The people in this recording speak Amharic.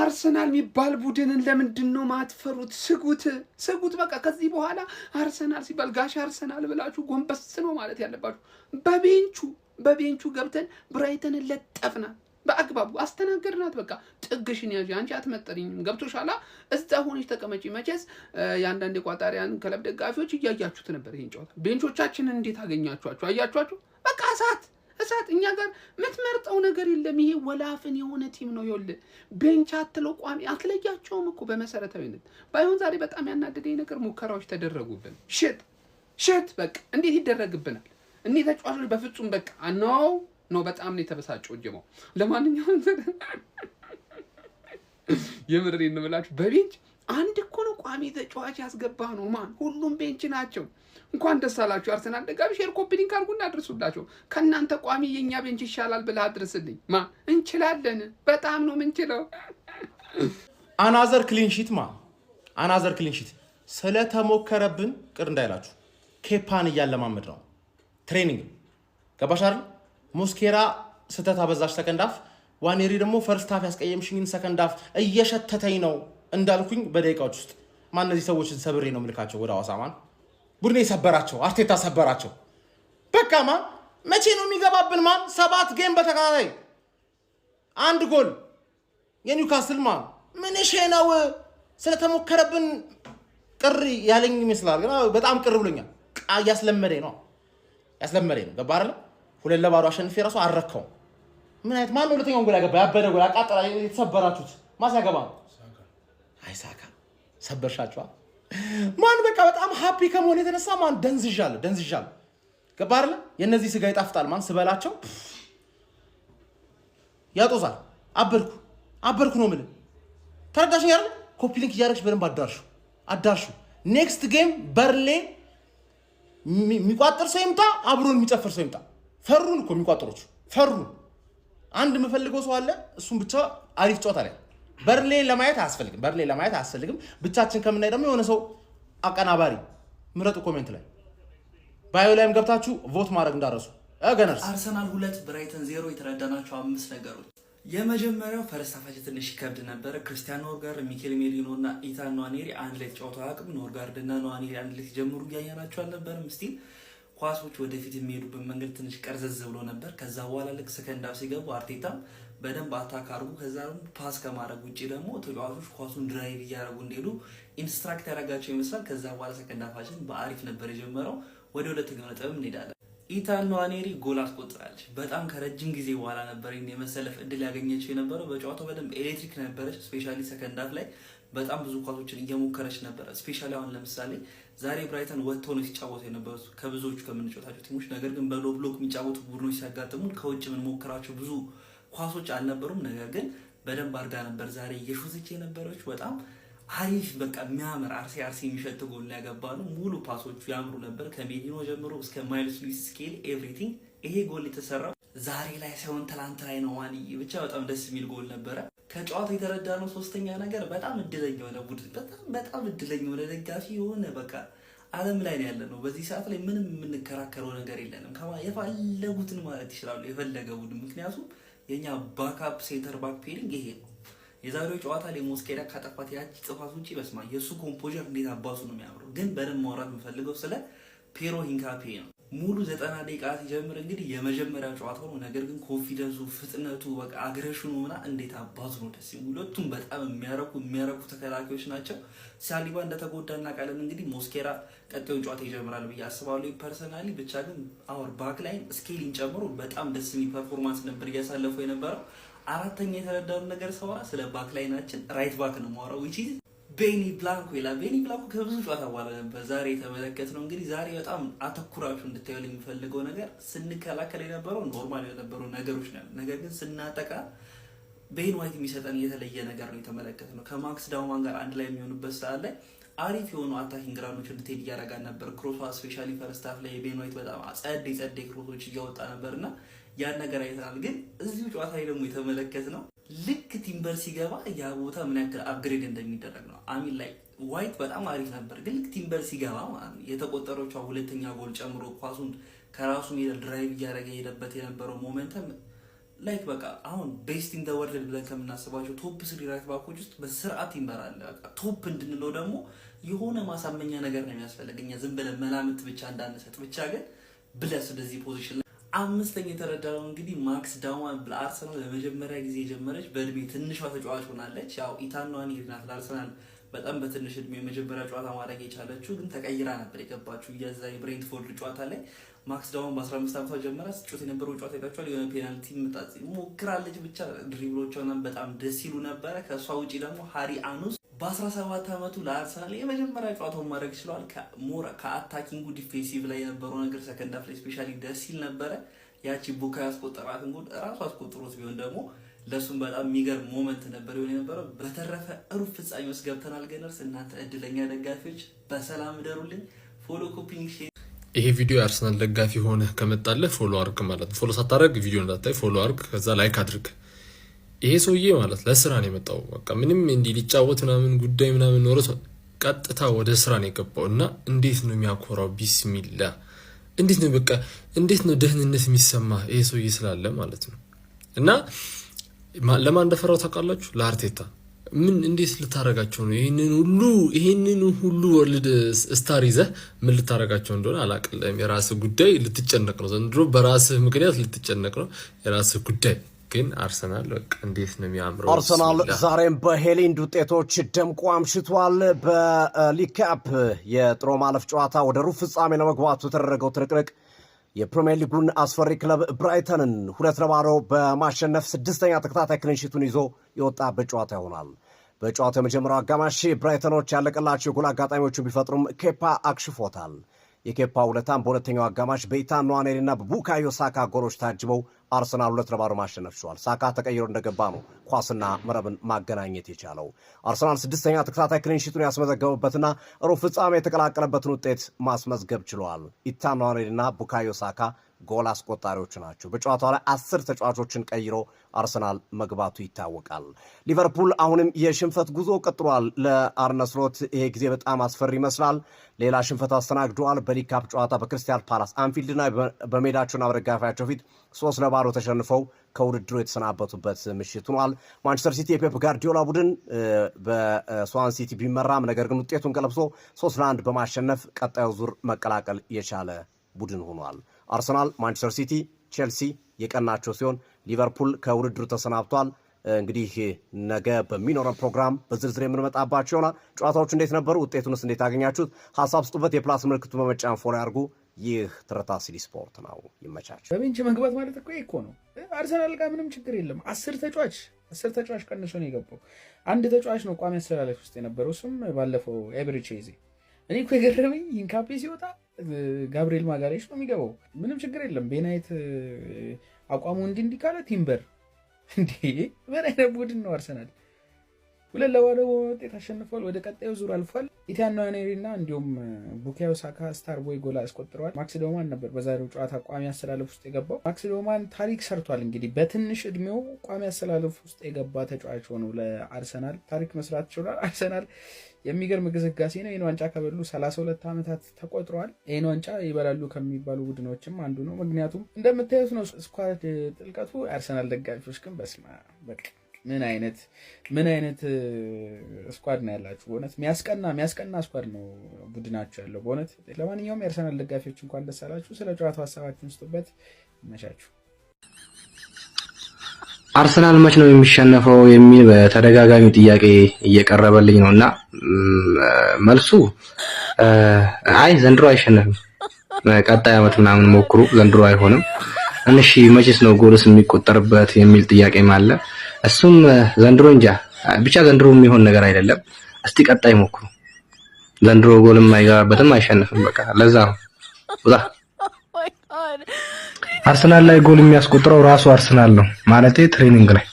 አርሰናል የሚባል ቡድንን ለምንድን ነው ማትፈሩት? ስጉት፣ ስጉት። በቃ ከዚህ በኋላ አርሰናል ሲባል ጋሽ አርሰናል ብላችሁ ጎንበስ ነው ማለት ያለባችሁ። በ bench ኡ ገብተን ብራይተንን ለጠፍናት፣ በአግባቡ አስተናገድናት። በቃ ጥግሽን ያዥ፣ አንቺ አትመጠሪኝም። ገብቶሻላ? እዛ ሆነሽ ተቀመጪ። መቼስ የአንዳንድ የቋጣሪያን ክለብ ደጋፊዎች እያያችሁት ነበር ይህን ጨዋታ። Bench ኦቻችንን እንዴት አገኛችኋቸው? አያችኋቸው? በቃ እሳት እሳት። እኛ ጋር የምትመርጠው ነገር የለም። ይሄ ወላፍን የሆነ team ነው። ይኸውልህ bench አትለው ቋሚ አትለያቸውም እኮ በመሰረታዊነት። ባይሆን ዛሬ በጣም ያናደደኝ ነገር ሙከራዎች ተደረጉብን። Shit, shit፣ በቃ እንዴት ይደረግብናል? እኒህ ተጫዋቾች በፍጹም በቃ no, no፣ በጣም ነው የተበሳጨው ጀማው። ለማንኛውም የምሬን ነው የምላችሁ፣ በ bench አንድ እኮ ነው ቋሚ ተጫዋች ያስገባ ነው ማን፣ ሁሉም bench ናቸው። እንኳን ደስ አላችሁ አርሰናል ደጋፊ። Share, copy link አድርጉና አድርሱላቸው። ከእናንተ ቋሚ የእኛ bench ይሻላል ብለህ አድርስልኝ። ማ እንችላለን፣ በጣም ነው ምንችለው። Another clean sheet ማ another clean sheet። ስለተሞከረብን ቅር እንዳይላችሁ፣ ኬፓን እያለማመድ ነው። Training ገባሽ አይደል? ሞስኬራ ስህተት አበዛሽ second half፣ ዋኔሪ ደግሞ first half ያስቀየምሽኝን second half እየሸተተኝ ነው እንዳልኩኝ በደቂቃዎች ውስጥ ማን እነዚህ ሰዎችን ሰብሬ ነው ምልካቸው ወደ ሐዋሳ። ማን ቡድኔ ሰበራቸው፣ አርቴታ ሰበራቸው። በቃ ማን መቼ ነው የሚገባብን? ማን ሰባት game በተከታታይ አንድ ጎል የኒውካስል ማን ምን ሼ ነው? ስለተሞከረብን ቅር ያለኝ ይመስላል፣ ግን በጣም ቅር ብሎኛል። እያስለመደኝ ነው፣ ያስለመደኝ ነው። ገባ አይደለ? 2-0 አሸንፌ ራሱ አልረካውም። ምን አይነት ማን ነው ሁለተኛውን ጎል ያገባ? ያበደ ጎል አቃጠላ። የተሰበራችሁት ማን ሲያገባ ነው? አይሳካ ሰበርሻችኋል። ማን በቃ በጣም happy ከመሆን የተነሳ ማን ደንዝዣለሁ፣ ደንዝዣለሁ። ገባ አይደለ? የእነዚህ ስጋ ይጣፍጣል። ማን ስበላቸው ያጦዛል። አበድኩ፣ አበድኩ ነው የምልህ። ተረዳሽኝ አይደለ? Copy link እያደረግሽ በደንብ አዳርሹ፣ አዳርሹ። Next game በርንሌ የሚቋጥር ሰው ይምጣ፣ አብሮን የሚጨፍር ሰው ይምጣ። ፈሩን እኮ የሚቋጥሮች ፈሩን። አንድ የምፈልገው ሰው አለ፣ እሱም ብቻ አሪፍ ጨዋታ ላይ በርንሌን ለማየት አያስፈልግም። በርንሌን ለማየት አያስፈልግም። ብቻችን ከምናይ ደግሞ የሆነ ሰው አቀናባሪ ምረጡ። Comment ላይ bio ላይም ገብታችሁ vote ማድረግ እንዳረሱ Gunners። አርሰናል 2፣ ብራይተን 0። የተረዳናቸው አምስት ነገሮች። የመጀመሪያው first half ኣችን ትንሽ ይከብድ ነበረ። ክርስቲያን ኖርጋርድ፣ ሚኬል ሜሪኖ እና ኢታን ንዋኔሪ አንድ ላይ ተጫውተው አያውቅም። ኖርጋርድ እና ንዋኔሪ አንድ ላይ ሲጀምሩ እያየናቸው አልነበረም። Still ኳሶች ወደፊት የሚሄዱበት መንገድ ትንሽ ቀርዘዝ ብሎ ነበር። ከዛ በኋላ ልክ second half ሲገቡ አርቴታም በደንብ attack አድርጉ፣ ከዛ ደግሞ pass ከማድረግ ውጭ ደግሞ ተጫዋቾች ኳሱን drive እያደረጉ እንዲሄዱ instruct ያደረጋቸው ይመስላል። ከዛ በኋላ second half ኣችን በአሪፍ ነበር የጀመረው። ወደ ሁለተኛው ነጥብም እንሄዳለን። ኢታን ንዋኔሪ ጎል አስቆጥራለች። በጣም ከረጅም ጊዜ በኋላ ነበር የመሰለፍ እድል ያገኘችው የነበረው። በጨዋታው በደንብ ኤሌክትሪክ ነበረች። Especially second half ላይ በጣም ብዙ ኳሶችን እየሞከረች ነበረ። Especially አሁን ለምሳሌ ዛሬ ብራይተን ወጥተው ነው ሲጫወቱ የነበሩት ከብዙዎቹ ከምንጫወታቸው team ኦች። ነገር ግን በ low block የሚጫወቱ ቡድኖች ሲያጋጥሙን ከውጭ የምንሞክራቸው ብዙ ኳሶች አልነበሩም። ነገር ግን በደንብ አድርጋ ነበር ዛሬ እየሾተች የነበረች። በጣም አሪፍ በቃ የሚያምር አርሴ አርሴ የሚሸት ጎል ያገባ ነው። ሙሉ pass ኦቹ ያምሩ ነበር ከሜሪኖ ጀምሮ እስከ ማይልስ ሉዊስ ስኬሊ everything። ይሄ ጎል የተሰራው ዛሬ ላይ ሳይሆን ትላንት ላይ ነው። ማንዬ ብቻ በጣም ደስ የሚል ጎል ነበረ። ከጨዋታው የተረዳነው ሶስተኛ ነገር በጣም እድለኛ የሆነ ቡድን፣ በጣም በጣም እድለኛ የሆነ ደጋፊ የሆነ በቃ ዓለም ላይ ነው ያለ ነው። በዚህ ሰዓት ላይ ምንም የምንከራከረው ነገር የለንም። የፈለጉትን ማለት ይችላሉ የፈለገ ቡድን፣ ምክንያቱም የኛ backup center back pairing ይሄ ነው። የዛሬው ጨዋታ ላይ ሞስኬራ ካጠፋት ያቺ ጥፋት ውጭ በስማ የእሱ composure እንዴት አባቱ ነው የሚያምረው። ግን በደንብ ማውራት የምፈልገው ስለ ፔሮ ሂንካፔ ነው። ሙሉ 90 ደቂቃ ሲጀምር እንግዲህ የመጀመሪያው ጨዋታው ነው። ነገር ግን confidence ኡ፣ ፍጥነቱ፣ በቃ aggression ኑ ምና እንዴት አባቱ ነው ደስ። ሁለቱም በጣም የሚያረኩ የሚያረኩ ተከላካዮች ናቸው። ሳሊባ እንደተጎዳ እናውቃለን። እንግዲህ ሞስኬራ ቀጣዩን ጨዋታ ይጀምራል ብዬ አስባለሁ personally። ብቻ ግን our backline ስኬሊን ጨምሮ በጣም ደስ የሚል performance ነበር እያሳለፈው የነበረው። አራተኛ የተረዳውን ነገር ሰውራ ስለ backline ኣችን right back ነው የማወራው፣ which is ቤኒ ብላንኮ ይላል። ቤኒ ብላንኮ ከብዙ ጨዋታ በኋላ ነበር ዛሬ የተመለከትነው። እንግዲህ ዛሬ በጣም አተኩራችሁ እንድታዩ የሚፈልገው ነገር ስንከላከል የነበረው normal የነበሩ ነገሮች ነው። ነገር ግን ስናጠቃ ቤን ዋይት የሚሰጠን የተለየ ነገር ነው የተመለከትነው። ከማክስ ዳውማን ጋር አንድ ላይ የሚሆኑበት ሰዓት ላይ አሪፍ የሆኑ attacking run ኦች እንድትሄድ እያደረጋን ነበር። Cross ኧ especially first half ላይ የቤን ዋይት በጣም ጸዴ ጸዴ cross ኦች እያወጣ ነበር እና ያን ነገር አይተናል። ግን እዚሁ ጨዋታ ላይ ደግሞ የተመለከትነው ልክ ቲምበር ሲገባ ያ ቦታ ምን ያክል upgrade እንደሚደረግ ነው። I mean like ዋይት በጣም አሪፍ ነበር፣ ግን ልክ ቲምበር ሲገባ ማለት ነው የተቆጠረችው ሁለተኛ ጎል ጨምሮ ኳሱን ከራሱ ሜዳ drive እያደረገ የሄደበት የነበረው momentum Like በቃ አሁን best in the world ብለን ከምናስባቸው top three right back ኦች ውስጥ በስርዓት ይመራል። በቃ top እንድንለው ደግሞ የሆነ ማሳመኛ ነገር ነው የሚያስፈልግ። እኛ ዝም ብለን መላምት ብቻ እንዳንሰጥ ብቻ ግን ብለስ ወደዚህ position ላይ። አምስተኛ የተረዳነው እንግዲህ ማክስ ዳውማን ለአርሰናል ለመጀመሪያ ጊዜ የጀመረች በእድሜ ትንሿ ተጫዋች ሆናለች። ያው ኢታን ንዋኔሪ ናት ለአርሰናል በጣም በትንሽ እድሜ የመጀመሪያ ጨዋታ ማድረግ የቻለችው፣ ግን ተቀይራ ነበር የገባችው የዛ የብሬንትፎርድ ጨዋታ ላይ። ማክስ ዳውማን በ15 ዓመቷ ጀመራ ስትጫወት የነበረው ጨዋታ አይታችኋል። የሆነ penalty ምጣት ሞክራለች። ብቻ dribble ኦቿ በጣም ደስ ይሉ ነበረ። ከእሷ ውጪ ደግሞ ሃሪ አኑስ በ17 ዓመቱ ለአርሰናል የመጀመሪያ ጨዋታውን ማድረግ ችለዋል። More ከ attacking ኡ defensive ላይ የነበረው ነገር second half ላይ especially ደስ ይል ነበረ። ያቺ ቡካዮ ያስቆጠራትን ጎል እራሱ አስቆጥሮት ቢሆን ደግሞ ለእሱም በጣም የሚገርም moment ነበር የሆነ የነበረው። በተረፈ ሩብ ፍጻሜ ውስጥ ገብተናል። Gunners፣ እናንተ እድለኛ ደጋፊዎች በሰላም እደሩልኝ። Follow፣ copy፣ share። ይሄ ቪዲዮ የአርሰናል ደጋፊ ሆነ ከመጣለህ follow አርግ ማለት ነው። Follow ሳታደርግ ቪዲዮ እንዳታይ፣ follow አርግ፣ ከዛ like አድርግ። ይሄ ሰውዬ ማለት ለስራ ነው የመጣው። በቃ ምንም እንዲህ ሊጫወት ምናምን ጉዳይ ምናምን ኖሮ ቀጥታ ወደ ስራ ነው የገባው እና እንዴት ነው የሚያኮራው! ቢስሚላ፣ እንዴት ነው፣ በቃ እንዴት ነው ደህንነት የሚሰማ ይሄ ሰውዬ ስላለ ማለት ነው። እና ለማን እንደፈራው ታውቃላችሁ? ለአርቴታ። ምን እንዴት ልታረጋቸው ነው? ይህንን ሁሉ world star ይዘህ ምን ልታረጋቸው እንደሆነ አላቅም። የራስህ ጉዳይ፣ ልትጨነቅ ነው ዘንድሮ፣ በራስህ ምክንያት ልትጨነቅ ነው። የራስህ ጉዳይ። ግን አርሰናል በቃ እንዴት ነው የሚያምረው! አርሰናል ዛሬም በሄል ኤንድ ውጤቶች ደምቆ አምሽቷል። በሊግ ካፕ የጥሎ ማለፍ ጨዋታ ወደ ሩብ ፍጻሜ ለመግባቱ የተደረገው ትንቅንቅ የፕሪምየር ሊጉን አስፈሪ ክለብ ብራይተንን 2-0 በማሸነፍ ስድስተኛ ተከታታይ clean sheet ኡን ይዞ የወጣበት ጨዋታ ይሆናል። በጨዋታው የመጀመሪያው አጋማሽ ብራይተኖች ያለቀላቸው የጎል አጋጣሚዎቹን ቢፈጥሩም ኬፓ አክሽፎታል። የኬፓ ውለታም በሁለተኛው አጋማሽ በኢታን ንዋኔሪና በቡካዮ ሳካ ጎሎች ታጅበው አርሰናል 2-0 ማሸነፍ ችሏል። ሳካ ተቀይሮ እንደገባ ነው ኳስና መረብን ማገናኘት የቻለው። አርሰናል ስድስተኛ ተከታታይ clean sheet ኡን ያስመዘገበበትና ሩብ ፍጻሜ የተቀላቀለበትን ውጤት ማስመዝገብ ችሏል። ኢታን ንዋኔሪና ቡካዮ ሳካ ጎል አስቆጣሪዎቹ ናቸው። በጨዋታው ላይ 10 ተጫዋቾችን ቀይሮ አርሰናል መግባቱ ይታወቃል። ሊቨርፑል አሁንም የሽንፈት ጉዞ ቀጥሏል። ለአርነ ስሎት ይሄ ጊዜ በጣም አስፈሪ ይመስላል። ሌላ ሽንፈት አስተናግደዋል። በሊግ ካፕ ጨዋታ በክሪስታል ፓላስ አንፊልድና በሜዳቸውና በደጋፊያቸው ፊት 3-0 ተሸንፈው ከውድድሩ የተሰናበቱበት ምሽት ሆኗል። ማንቸስተር ሲቲ የፔፕ ጋርዲዮላ ቡድን በስዋን ሲቲ ቢመራም ነገር ግን ውጤቱን ቀልብሶ 3-1 በማሸነፍ ቀጣዩ ዙር መቀላቀል የቻለ ቡድን ሆኗል። አርሰናል፣ ማንቸስተር ሲቲ፣ ቼልሲ የቀናቸው ሲሆን ሊቨርፑል ከውድድሩ ተሰናብቷል። እንግዲህ ነገ በሚኖረን ፕሮግራም በዝርዝር የምንመጣባቸው ይሆናል። ጨዋታዎቹ እንዴት ነበሩ? ውጤቱንስ እንዴት አገኛችሁት? ሀሳብ ስጡበት። የ plus ምልክቱ በመጫን follow ያድርጉ። ይህ ትርታ ሲዲ ስፖርት ነው። ይመቻችሁ። በ bench መግባት ማለት እኮ እኮ ነው። አርሰናል ጋር ምንም ችግር የለም። 10 ተጫዋች ቀንሶ ነው የገባው። አንድ ተጫዋች ነው ቋሚ አሰላለፍ ውስጥ የነበረው፣ እሱም ባለፈው ኤብሪቼ ኤዜ። እኔ እኮ የገረመኝ ሂንካፔ ሲወጣ ጋብሪኤል ማጋሌሽ ነው የሚገባው። ምንም ችግር የለም። ቤን ዋይት አቋሙ እንዲህ እንዲህ ካለ ቲምበር። እንዴ፣ ምን አይነት ቡድን ነው አርሰናል? 2-0 ውጤት አሸንፏል። ወደ ቀጣዩ ዙር አልፏል። ኢታን ንዋኔሪ እና እንዲሁም ቡካዮ ሳካ star boy ጎል አስቆጥረዋል። ማክስ ዶማን ነበር በዛሬው ጨዋታ ቋሚ አሰላለፍ ውስጥ የገባው። ማክስ ዶማን ታሪክ ሰርቷል። እንግዲህ በትንሽ እድሜው ቋሚ አሰላለፍ ውስጥ የገባ ተጫዋች ሆኖ ለአርሰናል ታሪክ መስራት ችሏል። አርሰናል የሚገርም ግስጋሴ ነው። ይህን ዋንጫ ከበሉ 32 ዓመታት ተቆጥረዋል። ይህን ዋንጫ ይበላሉ ከሚባሉ ቡድኖችም አንዱ ነው። ምክንያቱም እንደምታዩት ነው squad ጥልቀቱ። አርሰናል ደጋፊዎች ግን በስማ በቃ ምን አይነት squad ነው ያላችሁ? በእውነት የሚያስቀና የሚያስቀና squad ነው ቡድናችሁ ያለው በእውነት። ለማንኛውም የአርሰናል ደጋፊዎች እንኳን ደስ አላችሁ። ስለ ጨዋታው ሀሳባችሁን ስጡበት። ይመቻችሁ። አርሰናል መች ነው የሚሸነፈው የሚል በተደጋጋሚ ጥያቄ እየቀረበልኝ ነው እና መልሱ አይ ዘንድሮ አይሸነፍም፣ ቀጣይ ዓመት ምናምን ሞክሩ፣ ዘንድሮ አይሆንም። እሺ መቼስ ነው ጎልስ የሚቆጠርበት የሚል ጥያቄም አለ። እሱም ዘንድሮ እንጃ፣ ብቻ ዘንድሮ የሚሆን ነገር አይደለም። እስቲ ቀጣይ ሞክሩ። ዘንድሮ ጎልም አይገባበትም፣ አይሸነፍም። በቃ ለዛ ነው። አርሰናል ላይ ጎል የሚያስቆጥረው ራሱ አርሰናል ነው ማለቴ training ላይ።